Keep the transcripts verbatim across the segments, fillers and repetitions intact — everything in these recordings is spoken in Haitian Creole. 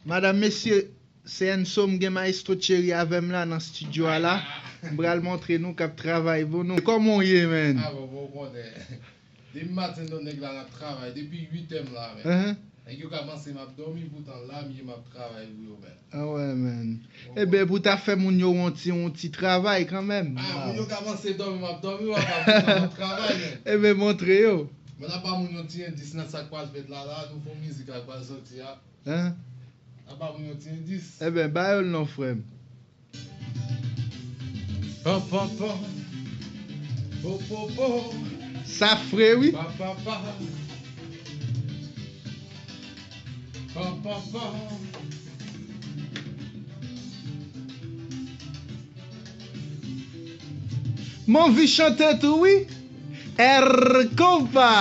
Madanm, mesye, se Enso, m gen Maestro Thierry avè m la nan estidyo a la. M pral montre nou k ap travay pou nou. Kòman w ye, man? Ah, bon, bon, ou konnen. Depi maten, nou nèg la, n ap travay. Depi uit è m la, men. Nèg yo ka panse m ap dòmi, poutan la m ye, m ap travay pou yo, men. Ah wè, man. Ebyen, pou ta fè moun yo yon ti, yon ti travay kanmenm. Ah, moun yo ka panse dòmi, m ap dòmi, w ap ap travay, men. Ebyen, montre yo. Mwen ap ba moun yon ti endis nan sa k pral fèt la, la, nouvo mizik la k pral sòti a. Hein? Aba moun yon ti endis. Ebyen, ba yo l non, frè m. Pam, pam, pam. Po, po, po. Sa fre, wi. Pa, pa, pa. Pam, pam, pam. M anvi chante tou, wi. Air Compa.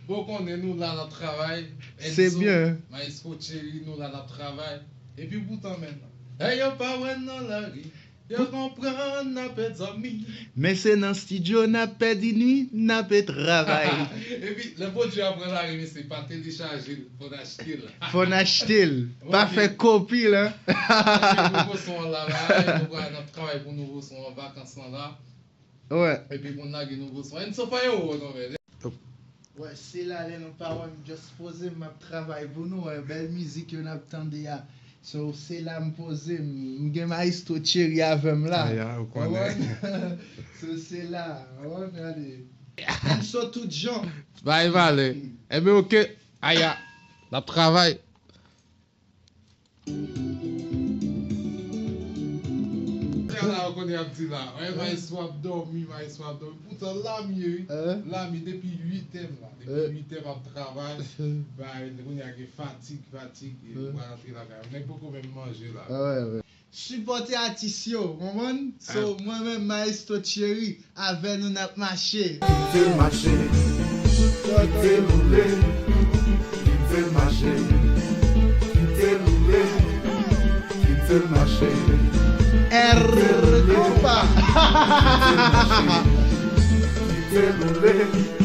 Bon, konnen nou la n ap travay. Se byen. Maestro Thierry, nou la n ap travay. Epi poutan, men, lè yo pa wè n nan lari, yo konprann n ape dòmi. Men se nan estidyo n ape di nwi, n ape travay. Epi, lè pwodui a pran lari, mesye, pa telechaje l, fò n achte l. Fò n achte l. Pa fè kopi l, hein. Epi nouvo son an la, la, nou pral n ap travay pou nouvo son an, vakans lan la. Epi pou n lage nouvo son. Enso fè yo, non, men. Wè, se la lè nou pa wè m just poze m, m ap travay pou nou, wè, bèl mizik yo n ap tande a. So, se la m poze m, m gen Maestro Thierry avè m la. Aya, ou konnen. So, se la, ou konnen, gade. Enso tout jan. Bay valè. Ebyen, oke. Aya, n ap travay. Kala ou konnen ap di la. Wè, maestro ap dòmi, maestro ap dòmi. Poutan la m ye, wi. La m ye depi uit è m la. Depi uit è m ap travay. Bay, kounye a gen fatig, fatig. E, m pral rantre lakay mwen. Nèg poko menm manje la. Sipòte atis yo, konprann? So, mwen menm, Maestro Thierry, avè nou n ap mache. Kite l mache, kite l woule, kite l mache, kite l woule, kite l mache. Air Compa. Kite l woule.